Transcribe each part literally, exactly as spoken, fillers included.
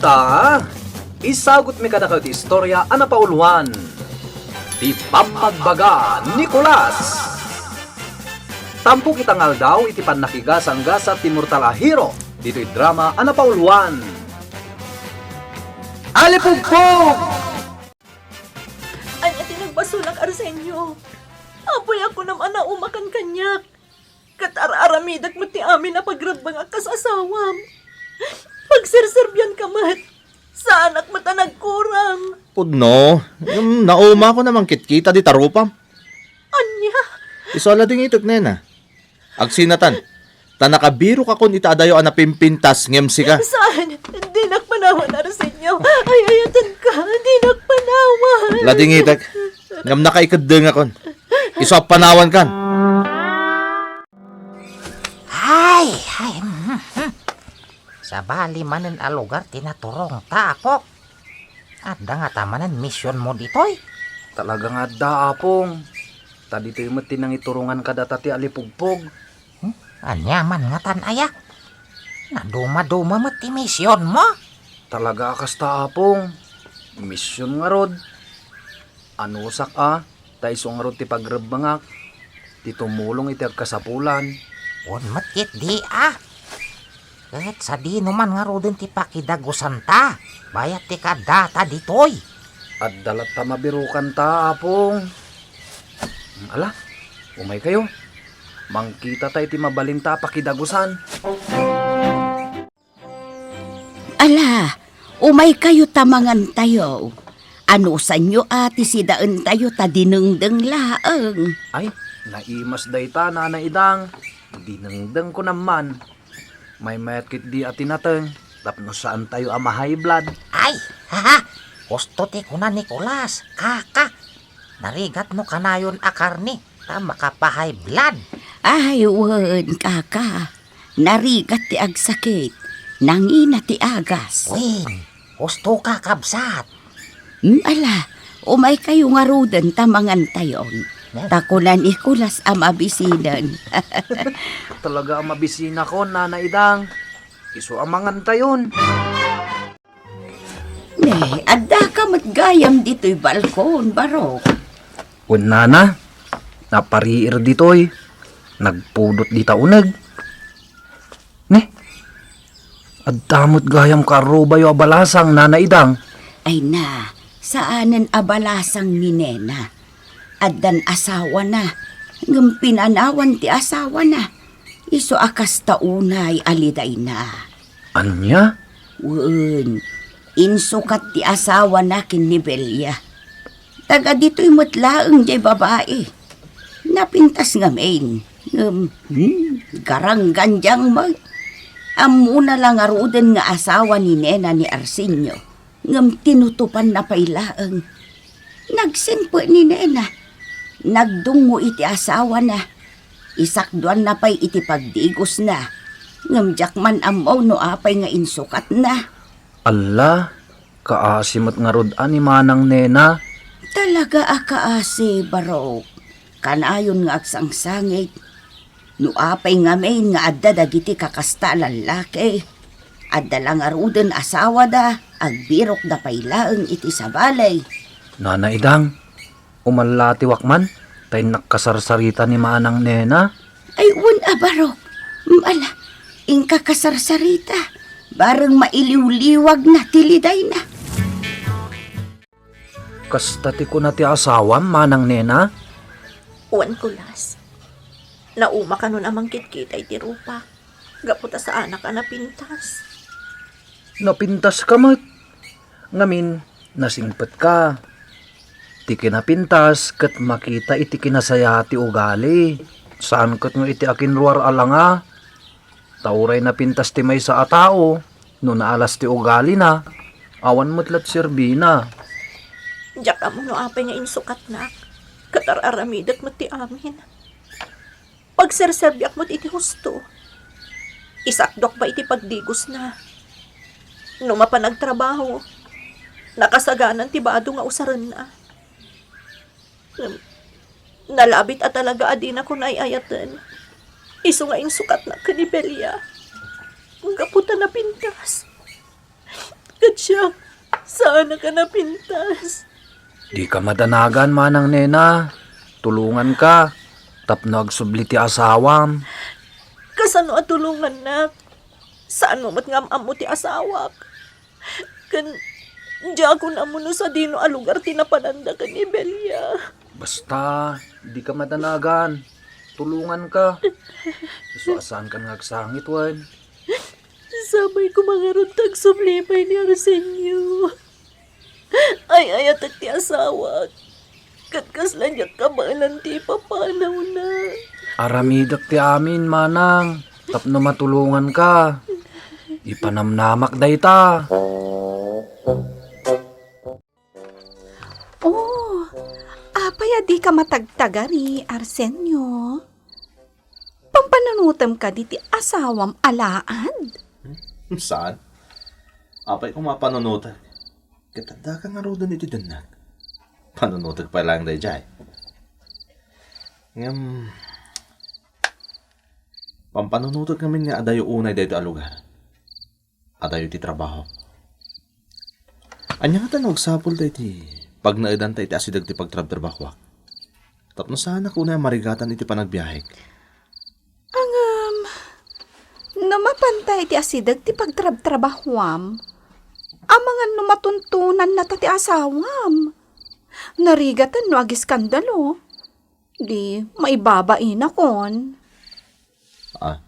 Ah, isagutmi kadakayo ti istorya a napauluan, Ti Pammagbaga ni Kulas. Tampok ita nga aldaw iti pannakigasa-ngasat ti mortal a hero ditoy drama a napauluan, Alipugpog! Ania ti nagbasolak, Arsenio? Apoyak, kunam a naumakan kaniak. Ket ar-aramidek met ti amin a pagrebbengak kas asawam. Pagserserbianka met. Saanak met a nagkurang. Pudno, ngem naumaakon a mangkitkita dita rupam. Ania? Isu a ladingitek, nena. Agsinatan, ta nakabirokakon ita adayo a napimpintas ngem sika. Saan? Dinak panawan, Arsenio. Ay-ayatenka. Dinak panawan. Ladingitek, ngem nakaikeddengakon. Isu a panawankan. Ay, ay, mm, mm. Sabali manen a lugar ti naturongta, Apok. Adda ngata manen misionmo ditoy? Talaga nga adda, Apong. Ta ditoy met ti nangiturongan kadata ti Alipugpog. Hmm? Ania man ngatan aya? Nadumaduma met ti misionmo? Talaga a kasta, Apong. Mision ngarud. Anusak a, ta isu ngarud ti pagrebbengak, ti tumulong iti agkasapulan. Wen met ketdi a. Ket sadino man ngaruden ti pakidagusanta, bayat ti kaaddata ditoy? Adda latta mabirokanta, Apong. Ala, umaykayo. Mangkitata iti mabalinta a pakidagusan. Ala, umaykayo ta mangantayo. Anusanyo a ti sidaentayo ta dinengdeng laeng. Ay, naimas dayta, Nana Idang. Dinengdeng ko naman. Maymayat ketdi a ti nateng tapno saantayo a ma-high blood. Ay, haha! Husto ti kuna ni Kulas, kaka. Narigat no kanayon a karne, ta makapa-high blood. Ay, wen, kaka. Narigat ti agsakit, nangina ti agas. Wen, husto ka, kabsat. Hmm, ala, umaykayo ngaruden ta mangantayon. Ne? Ta kuna ni Kulas a mabisinen. Talaga a mabisinakon, Nana Idang. Isu a mangantayon. Ne, addaka met gayam ditoy balkon, Barok. Wen, Nana, napariir ditoy. Nagpudot dita uneg. Ne, adda met gayam kaarrubayo a balasang, Nana Idang. Ay na, saanen a balasang ni Nena. Addan asawana, ngem pinanawan ti asawana. Isu a kasta unay a lidayna. Ania? Wen, insukat ti asawana ken ni Belia. Taga ditoy met laeng diay babai. Napintas ngamin, ngem, hmm, garanggandiang met. Ammona la ngaruden nga asawa ni Nena ni Arsenio, ngem tinutopanna pay laeng. Nagsimpe ni Nena. Nagdungngo iti asawana. Isakduanna pay iti pagdigosna. Ngem diak man ammo no apay nga insukatna. Alla, kaasi met ngarud a ni Manang Nena. Talaga a kaasi, Barok. Kanayon nga agsangsangit. No apay ngamin nga adda dagiti kakasta a lallaki, adda la ngaruden asawada, agbirokda pay laeng iti sabali. Nana Idang, umallatiwak man, ta innak kasarsarita ni Manang Nena. Ay, wen a Barok. Mm, ala, inka kasarsarita. Bareng mailiwliwagna ti lidayna. Kasta ti kuna ti asawam, Manang Nena? Wen, Kulas. Nauma kanon a mangkitkita iti rupa. Gapu ta saanak a napintas. Napintaska met. Ngamin, nasingpetka. Ti kinapintas ket makita iti kinasaya ti ugali. Saan ket nga iti akinruar a langa. Ta uray napintas ti maysa a tao, no naalas ti ugalina, awan met la ti serbina. Diak ammo no apay nga insukatnak, ket ar-aramidek met ti amin. Pagserserbiak met iti husto. Isakduak pay iti pagdigosna. No mapan agtrabaho, nakasaganan ti bado nga usarenna. Ngem, nalabit a talaga a dinakon ay-ayaten. Isu nga insukatna ken ni Belia. Gapu ta napintas. Ket Jack, saanak a napintas. Dika madanagan, Manang Nena. Tulonganka tapno agsubli ti asawam. Kasano a tulongannak? Saanmo met nga am-ammo ti asawak. Ken diakon ammo no sadino a lugar ti napananda ken ni Belia. Basta, dika madanagan. Tulonganka. Isu a saankan nga agsangit wen. Sabay ko mangarud ta agsubli pay ni Arsenio. Ay-ayatek ti asawak. Ket kasla diak kabaelan ti ipapanawna. Aramidek ti amin, manang, tapno matulonganka. Ipanamnamak dayta. Oh, apay a dika matagtagari, Arsenio? Pampanunotem kadi ti asawam alaad? Hmm, saan? Apay koma a panunotek? Ket addaka ngaruden iti dennak. Panunotek pay laeng daydiay. Ngem, pampanunotek ngamin nga adayo unay daytoy a lugar. Adayo ti trabaho. Ania ngata no agsapulta iti pagnaedanta iti asideg ti pagtrabtrabahoak? Tapno saanak unay a marigatan iti panagbiahek. Ngem, no mapanta iti asideg ti pagtrabtrabahoam, amangan no matuntonannata ti asawam. Narigatan no agiskandalo. Di, maibabainak. Ah.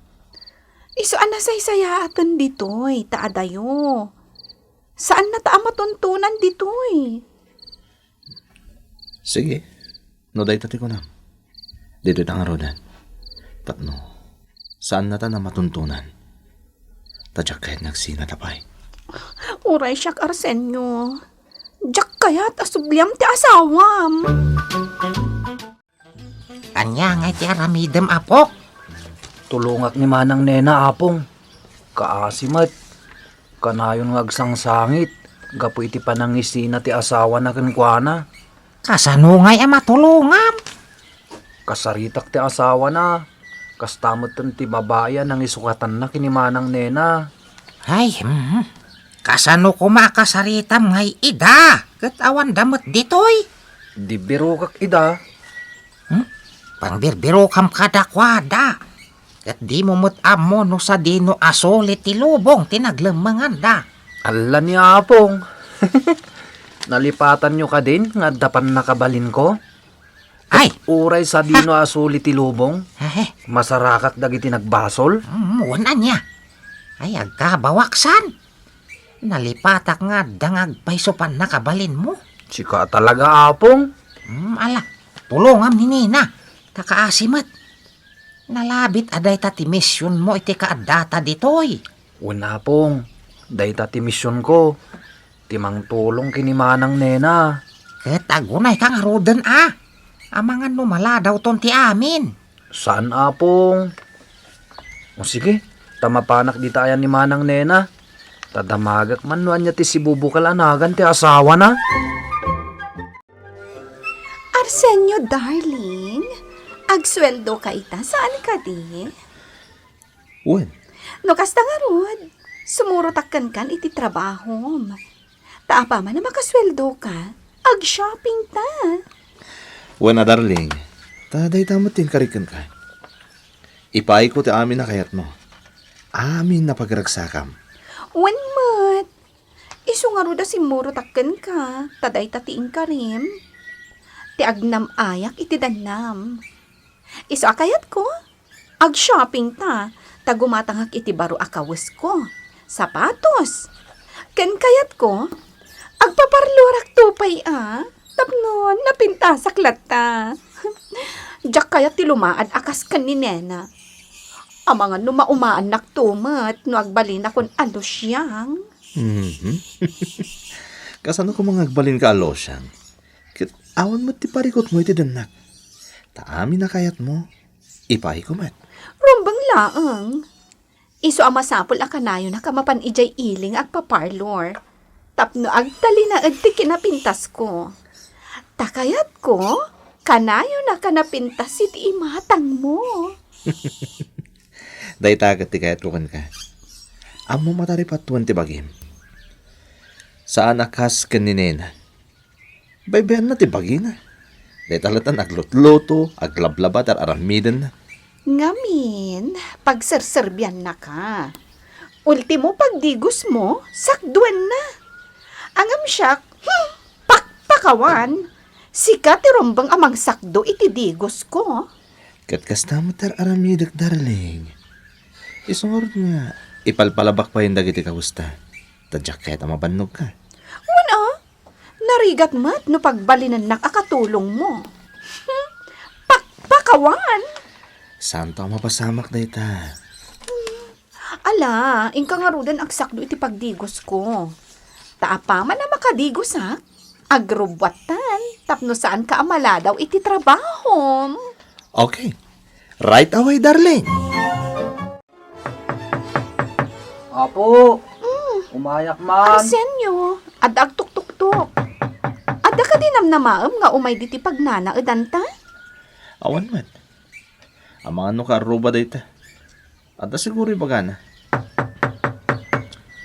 Isu a nasaysayaaten ditoy, ta adayo. Saannata a matuntonan ditoy. Sige. No dayta ti kunam, ditoy ta ngaruden. Tapno, saannata a matuntonan. Ta diak kayat nga agsinata pay. Uray siak, Arsenio. Diak kayat a subliam ti asawam. Ania ngay ti aramidem, Apo? Tulongak ni Manang Nena, Apong. Kaasi met. Kanayon nga agsangsangit gapu iti panangisina ti asawana kenkuana. Kasano ngay a matulongam? Kasaritak ti asawana. Kasta metten ti babai a nangisukatanna ken ni Manang Nena. Ay, hmm. Kasano koma a kasaritam ngay ida? Ket awanda met ditoy? Di birokak ida. Hmm? Pangbirbirokam kadakuada. Ket dimo met ammo no sadino a suli ti lubong ti naglemmenganda. Alla ni Apong. Nalipatanyo kadin nga adda pannakabalinko? Ay! Uray sadino a suli ti lubong, Ay. Masarakak dagiti nagbasol. Mm, wen ania? Ay, agkabawaksan. Nalipatak nga adda nga agpayso pannakabalinmo. Sika talaga, Apong. Mm, ala, tulongam ni Nina. Ta kaasi met. Nalabit a dayta ti misionmo iti kaaddata ditoy. Wen, Apong, dayta ti misionko, ti mangtulong ken ni Manang Nena. Ket agunayka ngaruden a, amangan no maladawton ti amin. Saan, Apong. O sige, ta mapanak dita ayan ni Manang Nena. Ta damagek man no ania ti sibubukal a nagan ti asawana. Arsenio, darling, agsueldoka ita, saan kadi? Wen. No kasta ngarud, sumurotak kenkan iti trabahom. Ta apaman a makasueldoka, ag-shopping ta. Wen a, darling, ta dayta met ti inkarik kenka. Ipaayko ti amin a kayatmo. Amin a pagaragsakam. Wen met. Isu ngarud a simmurotak kenka, ta dayta ti inkarim. Ti agnam-ayak iti dannam. Isu a kayatko, ag-shopping ta, ta gumatangak iti baro a kawesko, sapatos. Ken kayatko, agpaparlorakto pay a, tapno napintasak latta. Diak kayat ti lumaad a kas ken ni Nena. Amangan no maumaannakto met no agbalinakon a lusiang. Mhm. Kasano koma nga agbalinka a lusiang? Ket awan met ti parikutmo iti dennak. Ta amin a kayatmo, ipaayko met. Rumbeng laeng. Isu a masapul a kanayonak a mapan idiay ili nga agpaparlor. Tapno agtalinaed ti kinapintasko. Ta kayatko, kanayonak a napintas iti imatangmo. Dayta ket ti kayatko kenka. Ammom a taripatuen ti bagim. Saan a kas ken ni nena. Baybayanna ti bagina. Dayta latta aglutluto, aglablaba, ti ar-aramidenna. Ngamin, pagserserbiannaka. Ultimo, pagdigosmo, sakduenna. Angam siak, hmm, pakpakawan. Sika ti rumbeng a mangsakdo iti digosko. Ket kasta met ti ar-aramidek, darling. Isu ngarud nga, ipalpalabak payen dagiti kawesta. Ta diak kayat a mabannogka. Wen a, narigat met no pagbalinennak a katulongmo. Hmm, pakpakawan! Saanto a mapasamak dayta. Ala, inka ngaruden agsakdo iti pagdigosko. Ta apaman a makadigosak, agrubbuatan tapno saanka a maladaw iti trabahom. Okay. Right away, darling. Apo, mm, umayak man. Arsenio, adda agtuktuktok. Adda kadi namnamaem nga umay ditoy pagnanaedanta? Awan met. Amangan no kaarruba dayta. Adda siguro ibagana.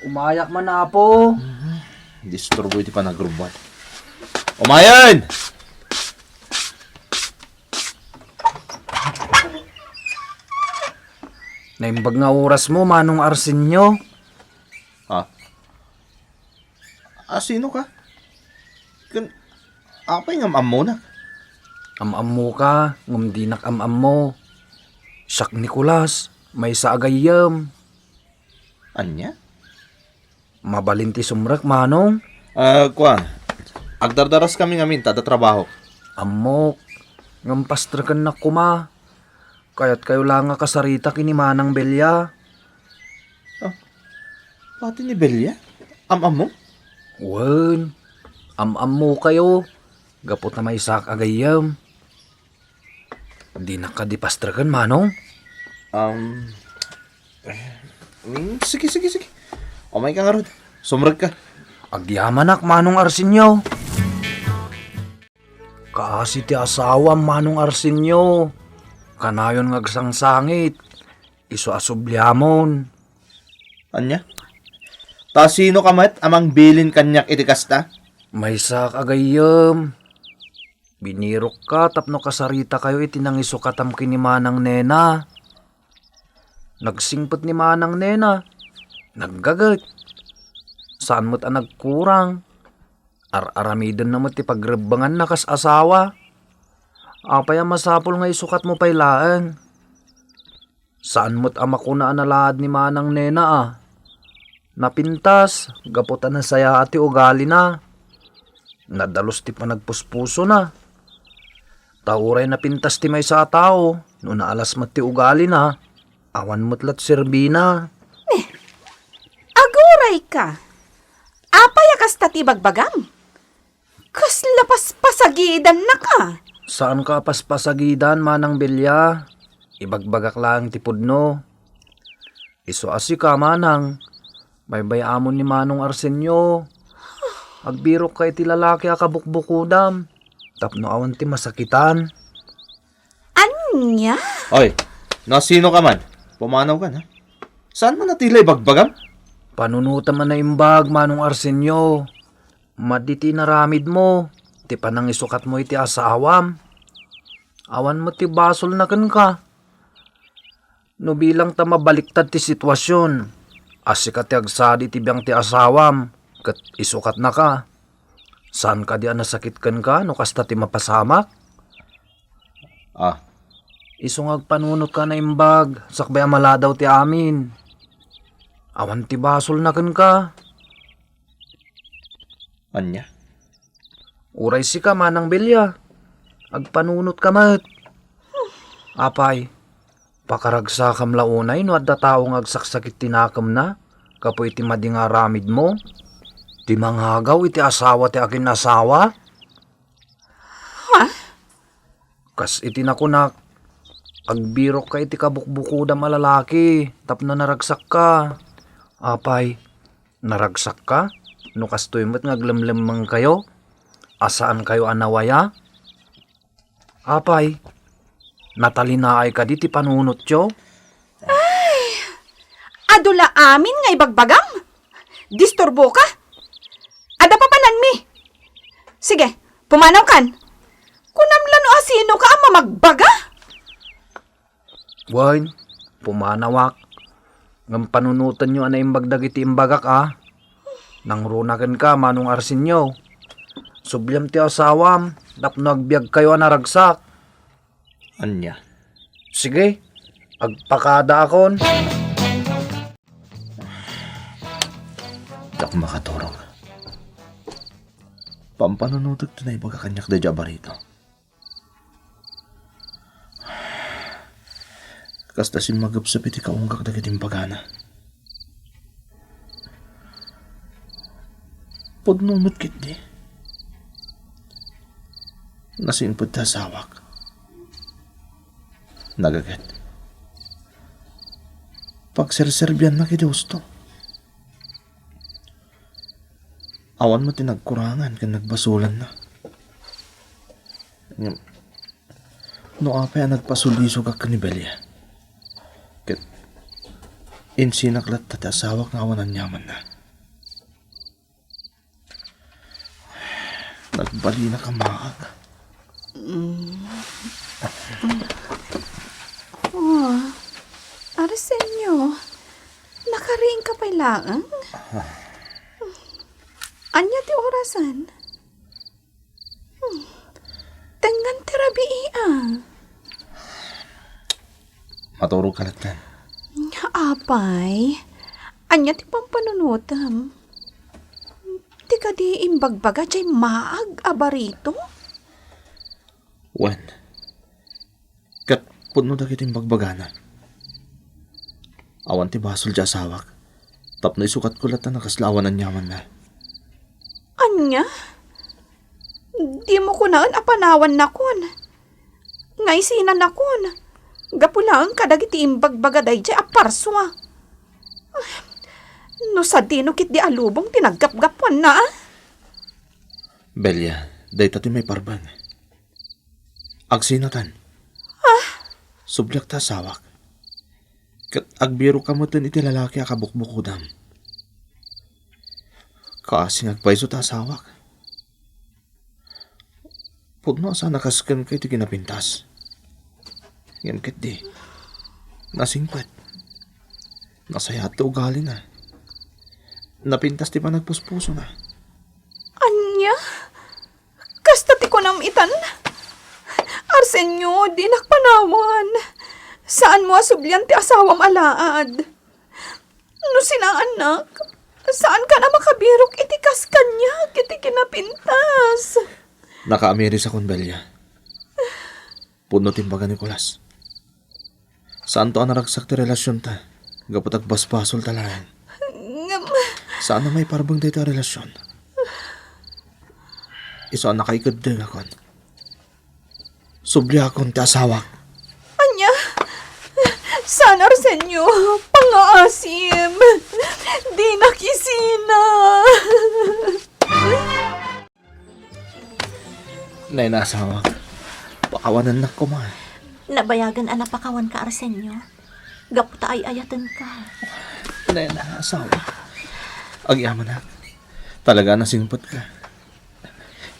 Umayak man, Apo. Mhm. Disturbo iti panagrubbuat. Umayen! Naimbag nga orasmo, Manong Arsenio. Ha? A, sino ka? Ken, apay nga am-ammonak? Am-ammoka, ngem dinak am-ammo. Siak Nicolas, maysa a gayyem. Ania? Mabalin ti sumrek, Manong? Ah, kua, agdardaraskami ngamin ta adda trabahok. Ammok, ngem pastrekennak koma. Kayatkayo la nga kasaritak ken ni Manang Belia. Ah, pati ni Belia? Am-ammo? Wen, am-ammokayo. Gapu ta maysaak a gayyem. Dinak kadi pastreken, Manong? Um, eh, mm, sige, sige, sige. Umayka ngarud. Sumrekka. Agyamanak, Manong Arsenio. Kaasi ti asawam, Manong Arsenio. Kanayon nga agsangsangit. Isu a subliamon. Ania? Ta sinoka met a mangbilin kaniak iti kasta? Maysaak a gayyem. Binirokka tapno kasaritakayo iti nangisukatam ken ni Manang Nena. Nagsingpet ni Manang Nena. Naggaget. Saan met a nagkurang. Ar-aramidenna met ti pagrebbenganna kas asawa. Apay a masapul nga isukatmo pay laeng? Saan met a makuna a nalaad ni Manang Nena a napintas gapu ta nasayaat ti ugalina. Nadalus ti panagpuspusona. Ta uray napintas ti maysa a tao, no naalas met ti ugalina, awan met la ti serbina. Ne, agurayka. Apay a kasta ti ibagbagam? Kasla paspasagidannaka? Saanka a paspasagidan, Manang Belia. Ibagbagak laeng ti pudno. Isu a sika, Manang. Baybay-amon ni Manong Arsenio. Agbirokka iti lalaki a kabukbukodam. Tapno awan ti masakitan. Ania? Oy, no sinoka man, pumanawka, ha? Saan man a ti la ibagbagam? Panunotam a naimbag, Manong Arsenio. Madi ti inaramidmo, ti panangisukatmo iti asawam. Awan met ti basolna kenka. No bilang ta mabaliktad ti situasion, a sika ti agsadi iti biang ti asawam, ket isukatnaka. Saan kadi a nasakit kenka no kasta ti mapasamak? Ah. Isu nga agpanunotka a naimbag, sakbay a maladaw ti amin. Awan ti basolna kenka. Ania? Uray sika, Manang Belia. Agpanunotka met. Apay, pakaragsakam la unay no adda tao nga agsaksakit ti nakemna gapu iti madi nga aramidmo? Ti mangagaw iti asawa ti akin-asawa? Ha? Kas iti nakunak, agbirokka iti kabukbukodam a lalaki tapno naragsakka. Apay, naragsakka no kastoy met nga aglemlemmengkayo a saankayo a nawaya? Apay, natalinaay kadi ti panunotyo? Adu la amin nga ibagbagam? Disturboka? Sige, pumanawkan. Kunam la no asinoka a mamagbaga? Wen, pumanawak. Ngem panunotenyo a naimbag dagiti imbagak a. Nangruna kenka, Manong Arsenio. Subliam ti asawam tapno agbiagkayo a naragsak. Ania? Sige, agpakadaakon. Diak makaturog. Pampanunotek ti naibaga kaniak daydiay a barito. Kasta simmagepsep iti kaunggak dagiti imbagana. Pudno met ketdi. Nasingpet ti asawak. Nagaget. Pagserserbianna ket husto. Awan met ti nagkurangan ken nagbasolanna. Ngem, no apay a nagpasulisogak ken ni Belia? Ket insinak latta ti asawak nga awan aniamanna. Nagbalinak a maag. Mm. Oh, Arsenio, nakariingka pay laeng? Ania ti orasen? Hmm. Tengngan ti rabii, a. Maturogka latta. Apay, ania ti pampanunotem? Ti kadi imbagbaga diay maag a barito? Wen, ket pudno dagiti imbagbagana. Awan ti basol ti asawak tapno isukatko latta a kasla awan aniamanna. Ania? Dimo kunaen a panawannakon. Nga isinanakon. Gapu laeng kadagiti imbagbaga daydiay a parsua. No sadino ketdi a lubong ti naggapgapuanna, a? Belia, dayta ti maiparbeng. Agsinatan. Ah? Subliak ta asawak. Ket agbiroka metten iti lalaki a kabukbukodam. Kaasi nga agpayso ta asawak. Pudno a saan a kas kenka iti kinapintas. Ngem ketdi, nasingpet. Nasayaat ti ugalina. Napintas ti panagpuspusona. Ania? Kasta ti kunam itan? Arsenio, dinak panawan. Saanmo a sublian ti asawam a laad. No sinaannak, saankan a makabirok iti kas kaniak iti kinapintas. Nakaamirisakon, Belia. Pudno ti imbaga ni Nicolas. Saanto a naragsak ti relasionta gapu ta agbasbasolta laeng. Ngem, saan a maiparbeng daytoy a relasion. Isu a nakaikeddengakon. Subliakon ti asawak. Ania? Saan, Arsenio? Pangngaasim. Dinak isina. Nena, asawak. Pakawanennak koma. Nabayagen a napakawanka, Arsenio. Gapu ta ay-ayatenka. Nena, asawak. Agyamanak. Talaga a nasingpetka.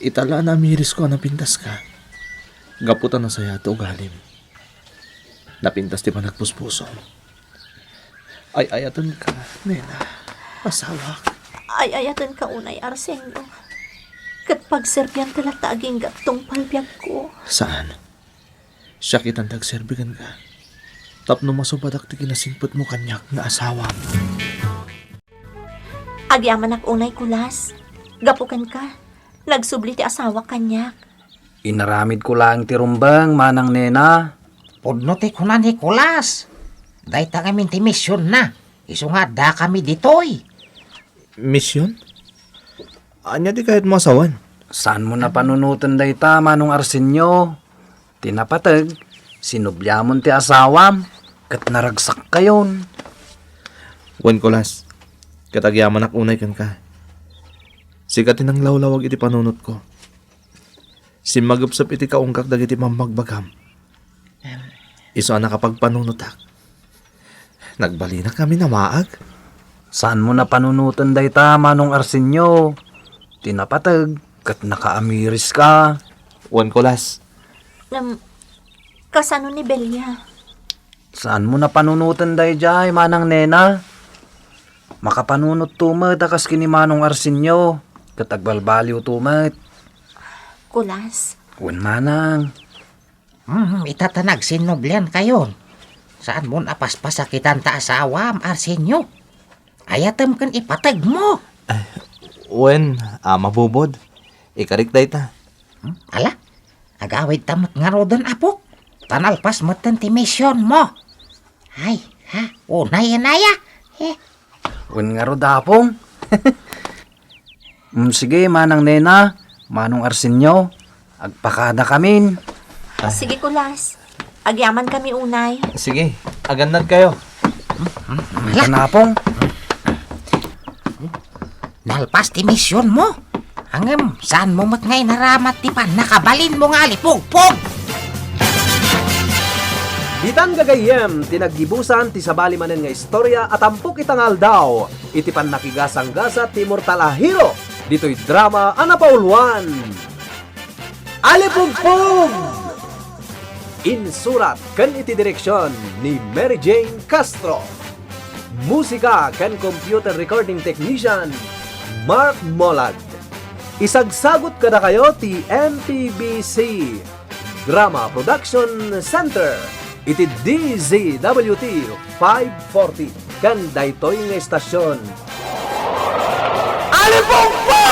Ita la a naamirisko a napintaska. Gapu ta nasayaat ti ugalim. Napintas ti panagpuspusom. Ay-ayatenka, nena. Asawak. Ay-ayatenka unay, Arsenio. Ket pagserbianka latta agingga tungpal biagko. Saan? Siak itan ti agserbi kenka. Tapno masubadak ti kinasingpetmo kaniak nga asawam. Agyamanak unay, Kulas. Gapu kenka, nagsubli ti asawak kaniak. Inaramidko laeng ti rumbeng, manang nena. Pudno ti kuna ni Kulas. Dayta ngamin ti misionna. Isu nga addakami ditoy. Mision? Ania ti kayatmo a sawen? Saanmo a panunoten dayta, Manong Arsenio. Ti napateg, sinubliamon ti asawam, ket naragsakkayon. Wen, Kulas, ket agyamanak unay kenka. Sika ti nanglawlawag iti panunotko. Simmagepsep iti kaunggak dagiti pammagbagam. Isu a nakapagpanunotak. Nagbalinak ngamin a maag. Saanmo a panunoten dayta, Manong Arsenio. Ti napateg, Ket nakaamiriska. Wen, Kulas. Ngem, kasano ni Belia? Saanmo a panunoten daydiay, Manang Nena? Makapanunotto met a kas ken ni Manong Arsenio, ket agbalbaliwto met. Kulas. Wen, Manang. Hmm, ita ta nagsinnubliankayon. Saanmon a paspasakitan ta asawam, Arsenio? Ayatem ken ipategmo. Wen, Ama Bubod, ikarik dayta. Hmm, ala, agawidta met ngaruden, apok. Ta nalpas metten ti misionmo. Ay, ha, unay, unay, ah. Eh. Wen ngarud, Apong. Mm, sige, Manang Nena, Manong Arsenio, agpakadakamin. Sige, Kulas. Agyamankami unay. Sige, agannadkayo. Ala. Wen, Apong. Nalpas ti misionmo. Ngem, saanmo met nga inaramat ti pannakabalinmo nga alipugpog? Ditan gagayyem ti naggibusan ti sabali manen nga istorya a tampok ita nga aldaw iti pannakigasanggasat ti immortal a hero ditoy drama a napauluan. Alipugpog! Insurat ken iti direksion ni Mary Jane Castro. Musika ken computer recording technician, Mark Molag. Isagsagut kadakayo ti M P B C Drama Production Center iti D Z W T five forty ken daytoy nga istasyon. Alipugpog!